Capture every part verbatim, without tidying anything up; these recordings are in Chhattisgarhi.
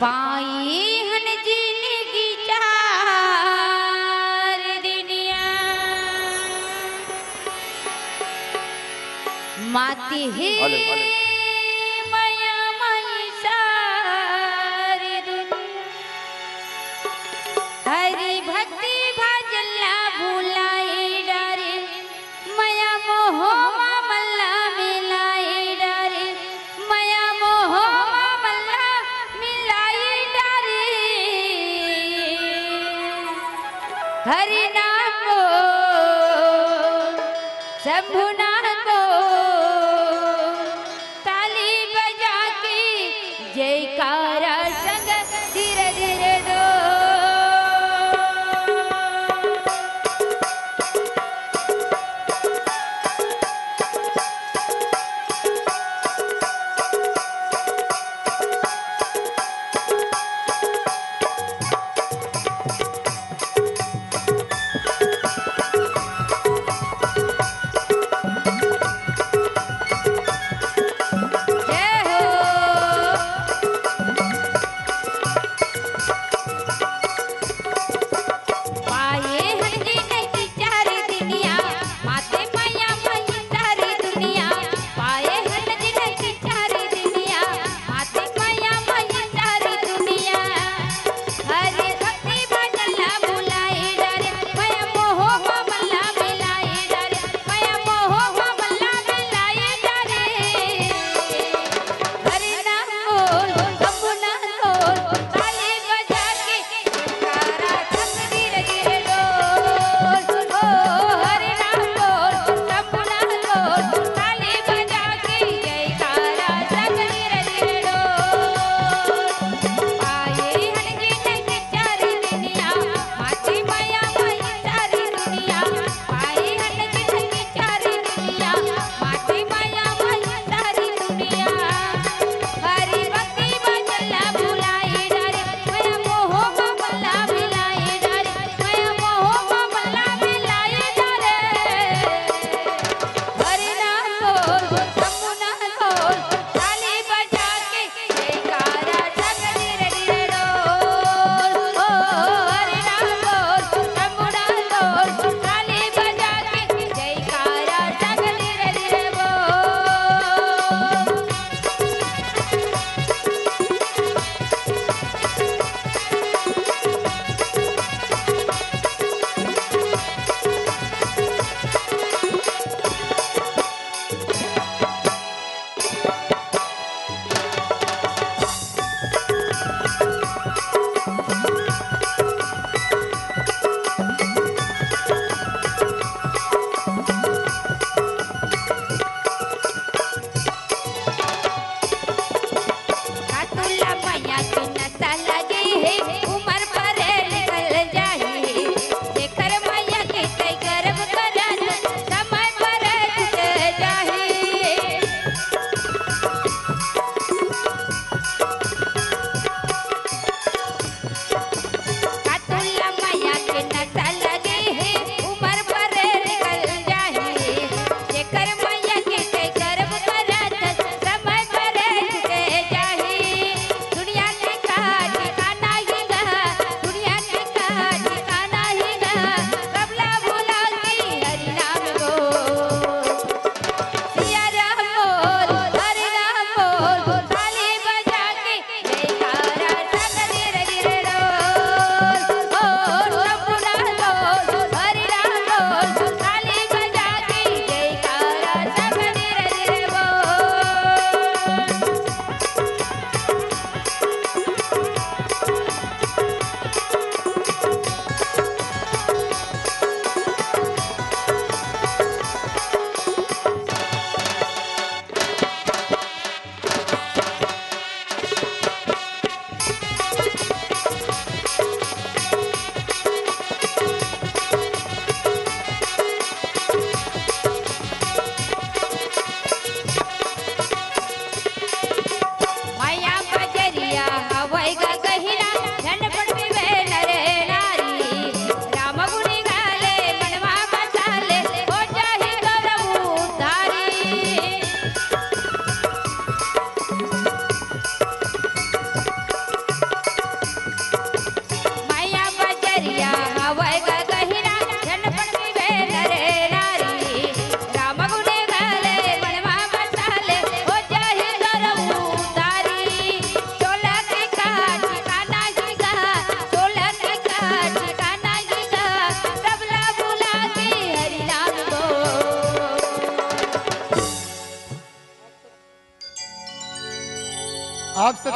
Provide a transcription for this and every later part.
पाए हन जिनगी चार दुनिया, माती ही हेलो, हेलो। मया माई सारी दुनिया। हरि भक्ति भजन ला भुलाए डारे, मया मोह मा मन ला मिलाए डारे, मया मोह मा मन ला मिलाए डारे। हरि नाम बोल, शंभुनाथ बोल, ताली बजा के जयकारा संग धीरे धीरे डोल। जय हो। पाए हन जिनगी चार दुनिया, माते मया माई सारी दुनिया। पाए हन जिनगी चार दुनिया, माते मया माई सारी दुनिया। हरि भक्ति भजन ला भुलाए डारे, मया मोह मा मन ला मिलाए डारे, मया मोह मा मन ला मिलाए डारे। हरि नाम बोल, शंभुनाथ बोल, ताली बजा के जयकारा संग धीरे धीरे डोल। ओ हरि नाम बोल, शंभुनाथ बोल, ताली बजा के जयकारा संग धीरे धीरे डोल। पाए हन जिनगी चार दुनिया, माटी मया माई सारी दुनिया। पाए हन जिनगी चार दुनिया, माटी मया माई सारी दुनिया। हरि भक्ति भजन ला भुलाए डारे, मया मोह मा मन ला मिलाए डारे, मया मोह मा मन ला मिलाए डारे। हरि नाम बोल, शंभुनाथ बोल, ताली बजा के जयकारा संग धीरे धीरे डोल। ओ हरि नाम बोल, शंभुनाथ बोल, ताली बजा के जयकारा संग धीरे धीरे बोल। का तुला मया के नशा लगे हे, उमर भरे निकल जाही। जेकर मया के तै करब करन, समय भरे छूट जाही।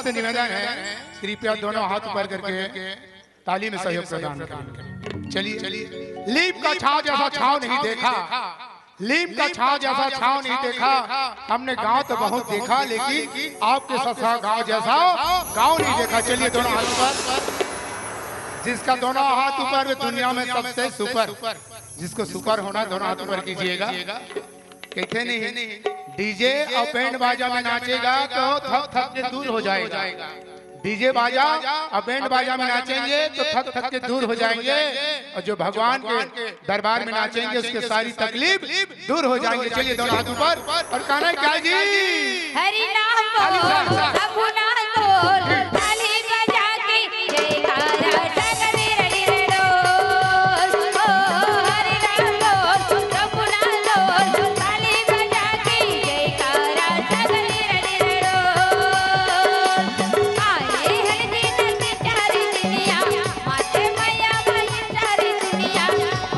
से निवेदन है, कृपया दोनों हाथ ऊपर करके ताली में सहयोग प्रदान करें। चलिए, लीप का छाव जैसा छाव नहीं देखा, लीप का छाव जैसा छाव नहीं देखा। हमने गांव तो बहुत देखा, लेकिन आपके ससा गांव जैसा गांव नहीं देखा। चलिए, दोनों हाथ ऊपर। जिसका दोनों हाथ ऊपर, वे दुनिया में सबसे सुपर। जिसको सुपर होना, दोनों हाथ ऊपर कीजिएगा। कहते नहीं, डीजे और बैंड बाजा में नाचेगा तो थक थक के दूर हो जाएगा। डीजे बाजा और बैंड बाजा में नाचेंगे तो थक थक के दूर हो जाएंगे, और जो भगवान के दरबार में नाचेंगे, उसके सारी तकलीफ दूर हो जाएंगे। चलिए, दोनों हाथ ऊपर और कहना है क्या जी? हरि नाम बोल, प्रभु नाम बोल, ताली बजा के जयकारा डगरे रे रे डोल। ओ हरि नाम बोल, प्रभु नाम बोल, ताली बजा के जयकारा डगरे रे रे डोल। आए हर दिन के चार दुनिया, माथे मया माई चार दुनिया,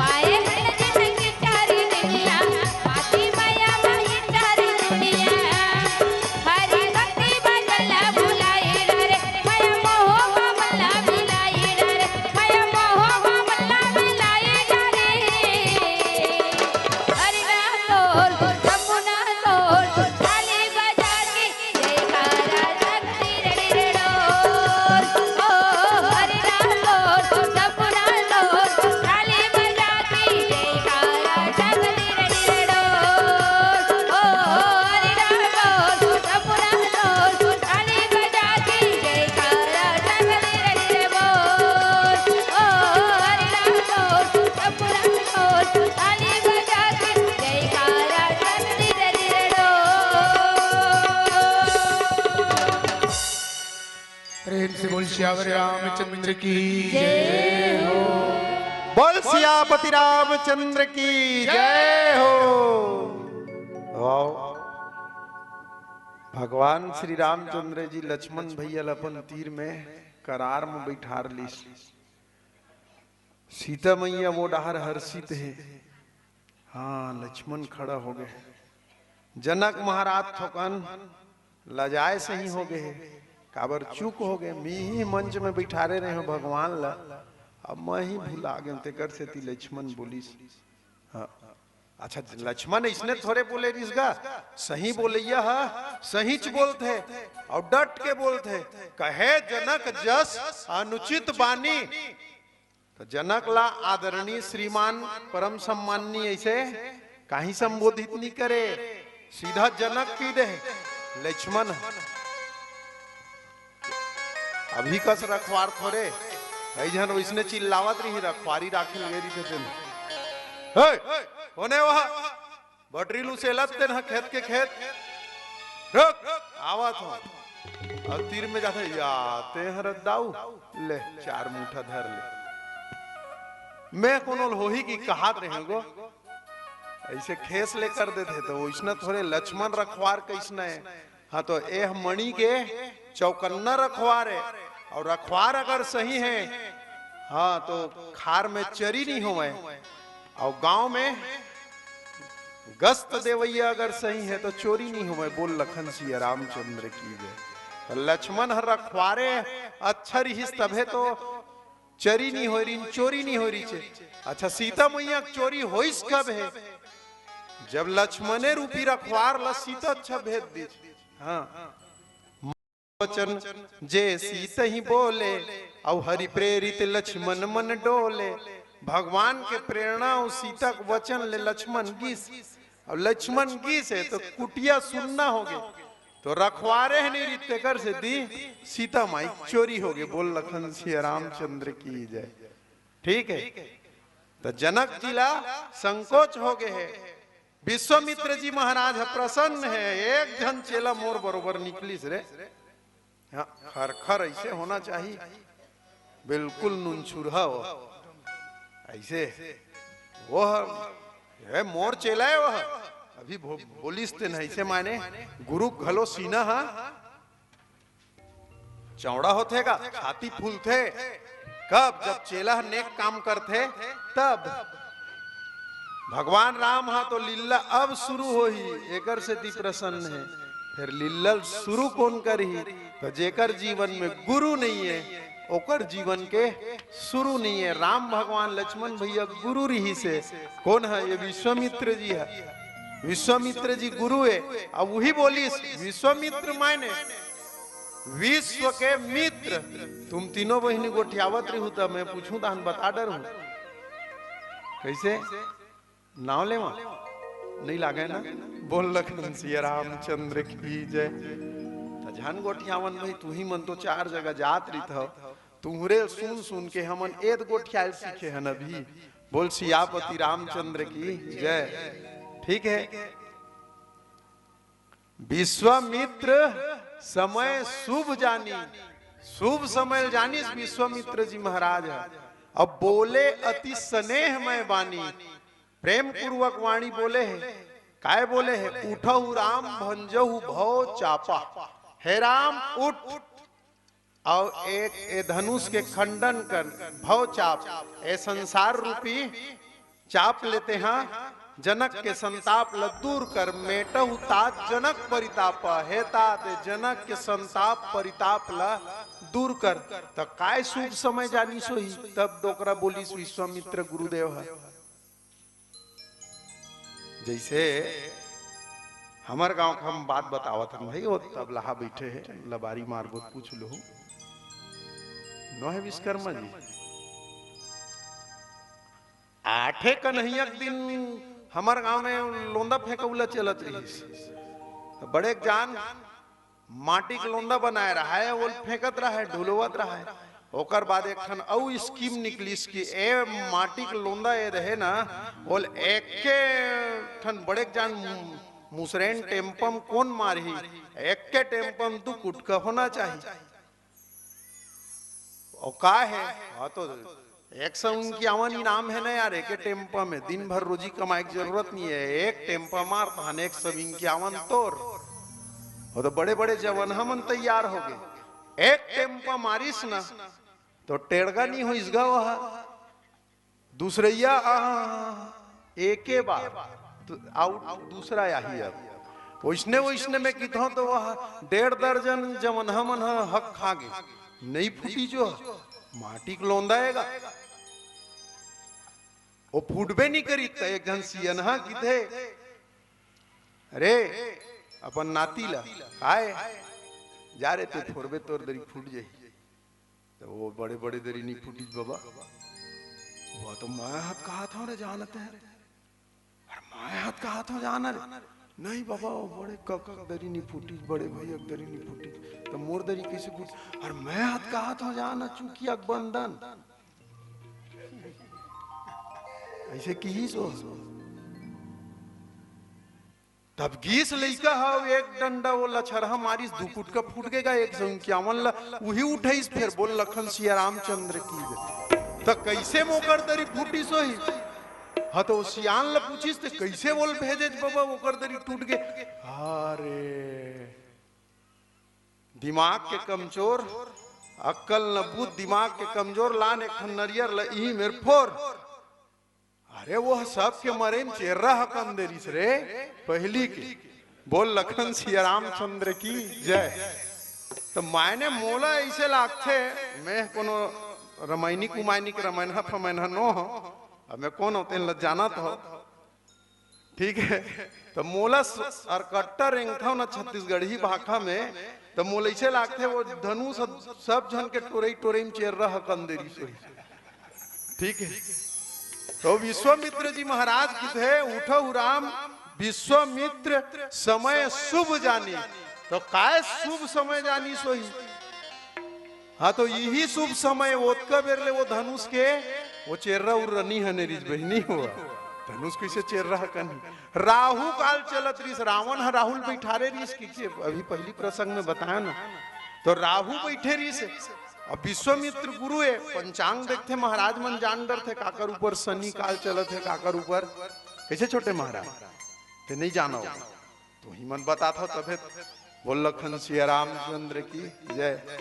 आए हर दिन के चार दुनिया, माथे मया माई चार दुनिया। हरि भक्ति भजन ला भुलाए रे, मया मोह भव ला भुलाए रे, मया मोह भव ला भुलाए रे। हरि नाम बोल, जमुना बोल, ताली बजा के जयकारा डगरे रे डोल। ओ हरि नाम बोल, जमुना बोल, ताली बजा के जयकारा डगरे रे डोल। ओ हरि नाम बोल, जमुना बोल, ताली बजा के जयकारा डगरे रे बोल। ओ हरि नाम बोल, जमुना बोल, ताली बजा के जयकारा डगरे रे डोल। प्रेम से बोल सियावर रामचंद्र की जय हो। बोल सियापति रामचंद्र की जय हो। वाह। भगवान श्री रामचंद्र जी लक्ष्मण भैया ल अपन तीर में करार में बैठार लीस। सीता मैया वो डहर हर्षित हे। हाँ, लक्ष्मण खड़ा हो गए। जनक महाराज थोकन लजाए सही हो गए हे। काबर चूक हो गए, मी ही मंच में बिठारे रहे हो भगवान ला, अब मैं ही भुला गए, तेकर सेती लक्ष्मण बोलिस। हाँ। अच्छा, लक्ष्मण इसने थोड़े बोले रिस गा, सही बोलैया हा, सहीच बोलथे और डट के बोलथे। कहे जनक जस अनुचित बानी, तो जनक ला आदरणीय श्रीमान परम सम्माननीय ऐसे काहीं संबोधित नहीं करे, सीधा जनक कहि दे, लक्ष्मण। अभी कस रखवार थोरे, कई झन वैसने चिल्लावत रही, रखवारी राखे लगे रही थे। हे, कोने वह? बटरी लू सेलत तेन ह खेत के खेत। रुक, आवत हो। अउ तीर में जाथे, या, ते हर दाऊ, ले, चार मुठा धर ले। मैं कोनो ल होही कि कहात रहे गो। ऐसे खेस ले कर देथे, तो वैसना थोरे लक्ष्मण रखवार कैसना है। हाँ, तो एह मणि के चौकन्ना रखवार है, और रखवार अगर सही है, हाँ, तो खार में चरी नहीं होवे, और गांव में गश्त देवैया अगर सही है, तो चोरी नहीं होवे। बोल लखन सिया रामचंद्र की जय। तो लक्ष्मण हर रखवारे अच्छा रिहिस, तभे तो चरी नहीं होय रिन, चोरी नहीं होय रिचे। अच्छा, सीता मैया के चोरी होइस कब है? जब लक्ष्मणे रूपी रखवार ला सीता अच्छा भेज दीस। हाँ। वचन जे सीत ही बोले, अउ हरि प्रेरित लक्ष्मण मन डोले। भगवान के प्रेरणा अउ सीता के वचन ले लक्ष्मण गीस, अउ लक्ष्मण गीस है तो कुटिया सुन्ना हो गए, तो रखवारे है नहीं रिते कर से दी सीता माई चोरी हो गए। बोल लखन सिया रामचंद्र की जय। ठीक है, तो जनक जी ला संकोच हो गए है। विश्वामित्र जी महाराज ह प्रसन्न हे, एक झन चेला मोर बरोबर निकलिस रे। हाँ, खरखर ऐसे होना चाहिए, बिल्कुल नुनछुरहा हो ऐसे। वो ह, ये मोर चेला है वो ह। अभी भो-, बोलिस तेन ऐसे माने गुरु घलो सीना हा चौड़ा होथे का, छाती फूलथे। कब? जब चेला ह नेक काम करथे तब। भगवान राम हा तो लीला अब शुरू होही, एकर सेती प्रसन्न हे। फिर लीलल शुरू कौन करही? तो जेकर जीवन में गुरु नहीं है, ओकर जीवन के शुरू नहीं है। राम भगवान लक्ष्मण भैया गुरु रहिस हे। कौन है? ये विश्वामित्र जी है। विश्वामित्र जी गुरु है। अब वही बोलिस, विश्वामित्र मायने विश्व के मित्र। तुम तीनों बहिनी गोठियावत रही हो, तब मैं पूछूं, तहन बता डर हूं। कैसे? नाव लेवा? नहीं लागे ना? बोल लखन सिया रामचंद्र की जय। त झन गोठियावन भाई, तुही मन तो चार जगह जात रहित हव, तुहरे सुन सुन के हमन एद गोठियाल सीखे हन अभी। बोल सियापति रामचंद्र की जय। ठीक है, विश्वामित्र समय शुभ जानी, शुभ समय जानिस विश्वामित्र जी महाराज ह। अब बोले अति स्नेह मय बानी, प्रेम पूर्वक वाणी बोले हे। काय बोले हे? उठहु राम भंजहु भव चापा। हे राम, उठ, अउ एक ए धनुष के खंडन कर, भव चाप, ए संसार रूपी चाप लेते हैं, जनक के संताप ल दूर कर। मेटहु तात जनक परिताप, हे तात, ए जनक के संताप परिताप ल दूर कर। त काय शुभ समय जानिस होही? तब डोकरा बोलिस विश्वामित्र गुरुदेव ह। जैसे हमर गांव के हम बात बतावत हन भाई, वो तबलहा बैठे हे, लबारी मारबो त पूछ लो। नोहे विश्वकर्मा जी, आठे कन्हैया के दिन हमर गांव में लोंदा फेंकउला चलत रहिस। त बड़े जान माटी के लोंदा बनाए रहय, ओल फेंकत रहय, ढुलवत रहय। ओकर बाद एक ठन अउ scheme निकलिस कि ए माटी के लोंदा ए रहे ना, ओल एके ठन बड़े जान मु-, मुसरेन टेम्पम कौन मारही, एके टेम्पम दू कुटका होना चाहिए। अउ का हे? हाँ, तो एक सौ इक्यावन इनाम हे ना यार, एके टेम्पो में दिन भर रोजी कमाए के जरूरत नहीं हे। एक टेम्पो मार, तहन एक सौ इक्यावन तोर। वो तो बड़े बड़े जवन हमन तैयार हो गए। एक टेम्पो मारिस ना, तो टेड़गा नहीं होइस गा वह। दूसरैया आ, एके बार तो आउट, दूसरा आही। अब वैसने वैसने में किथों तो वह डेढ़ दर्जन जवन हमन ह हक खा गे, नहीं फूटी जो माटी के लोंदा एगा, वो फूटबे नहीं करी। त एक झन सियनहा किथे, "अरे, अपन नाती ला, काय जा रे, ते फोरबे तोर दरी फूट जाही।" तो वो बड़े बड़े दरी नहीं फूटिस बाबा। वो तो मैं हाथ कहा था रे जानते हैं। अरे मैं हाथ कहा था जाना रे। नहीं बाबा, वो बड़े कक दरी नहीं फूटिस, बड़े भैया दरी नहीं फूटिस। तो मोर दरी कैसे फूट? अरे मैं हाथ कहा था जाना चुकिया बंदन। ऐसे की सो। तब गीस लइका ह, एक डंडा वो लछरहा मारिस, दू कुटका फूट गे गा, एक सौ इक्यावन ला उही उठाइस, फिर बोल लखन सिया रामचंद्र की जय। त कैसे मोकर दरी फूटिस होही? हाँ, तो सियान ला पूछिस, "ते कैसे बोल भेजे बाबा, ओकर दरी टूट गे?" अरे, दिमाग के कमजोर, अक्कल न बूझ, दिमाग के कमजोर, लान एक ठन नरियर ल इही मेर फोर। अरे, वो सबके मरे म चेर्रा ह कन दे रिस रे, पहली के। बोल लखन सिया रामचंद्र की जय। तो मायने मोला ऐसे लागथे, मैं कोनो रमायनिक उमायनिक रमायन ह फमायन ह नो हो, अब मैं कौन हो तेन ल जानत हो। ठीक है, तो मोला स-, अरकट्टा रेंगथव ना छत्तीसगढ़ी भाखा में, तो मोला ऐसे लागथे वो धनुष ह सब झन के टोरई टोरई में चेर्रा ह कन दे रिस होही। ठीक है, तो विश्वामित्र जी महाराज किथे, "उठहु राम विश्वामित्र समय शुभ जानी।" तो काय शुभ समय जानिस होही? हाँ, तो यही शुभ समय, ओतका बेर ले वो धनुष के, वो चेर्रा उर्रा नी हने रिस बहिनी हो। धनुष कैसे चेर्रा ह कनी? राहु काल चलत रिस, रावण ह राहु ल बैठारे रिस कि, कि अभी पहली प्रसंग में बताया ना, तो राहु बैठे रिस। अब विश्वामित्र गुरु हे, पंचांग देखथे महाराज मन जान डरथे, काकर ऊपर शनि काल चलत हे, काकर ऊपर। कैसे छोटे महाराज? ते नहीं जानो। तुही मन बतात हो तभे। बोल लखन सिया रामचंद्र की जय।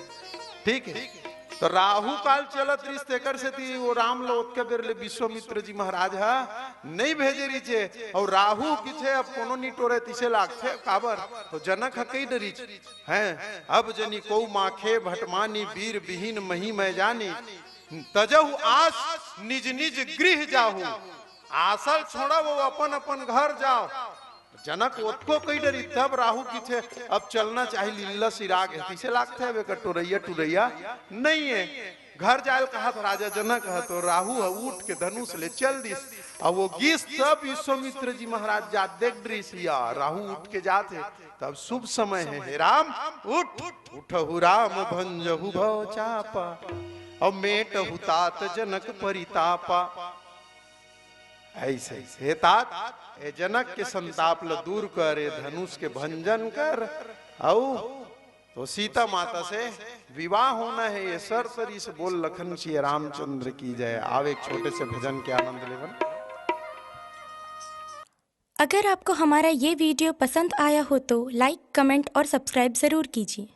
ठीक है, तो राहु काल चलत रिस, तेकर सेती वो राम ल ओतके बेर ले विश्वामित्र जी महाराज ह नइ भेजे रिचे। अउ राहु किथे अब कोनो नि टोरे तिसे लागथे, काबर? तो जनक ह कहि डरिच, हैं, अब जनि कोउ माखे भटमानी, बीर बिहीन मही मैं जानी, तजहु आस निज निज गृह जाहु। आसल छोड़ा, वो अपन अपन घर जाव। जनक ओतको कहि डरी, तब राहु किथे अब चलना चाही, लीला सिराग हे, तिसे लागथे अब एकर टोरइया टुरइया नइ हे। घर जायल कहत राजा जनक ह, तो राहु ह उठ के धनुष ले चल दिस। अब वो गिस तब विश्वामित्र जी महाराज जात देख डरिस, या राहु उठ के जात हे। तब शुभ समय हे, हे राम उठ, उठहु राम भंजहु भव चापा, अउ मेटहु तात जनक परितापा। ऐसे हे तात, ए जनक के संताप ल दूर कर, ए धनुष के भंजन कर, अउ तो सीता माता से विवाह होना हे, ये शर्त रिस। बोल लखन सिया रामचंद्र की जय। आव एक छोटे से भजन के आनंद लेवन। अगर आपको हमारा ये वीडियो पसंद आया हो तो लाइक, कमेंट और सब्सक्राइब ज़रूर कीजिए।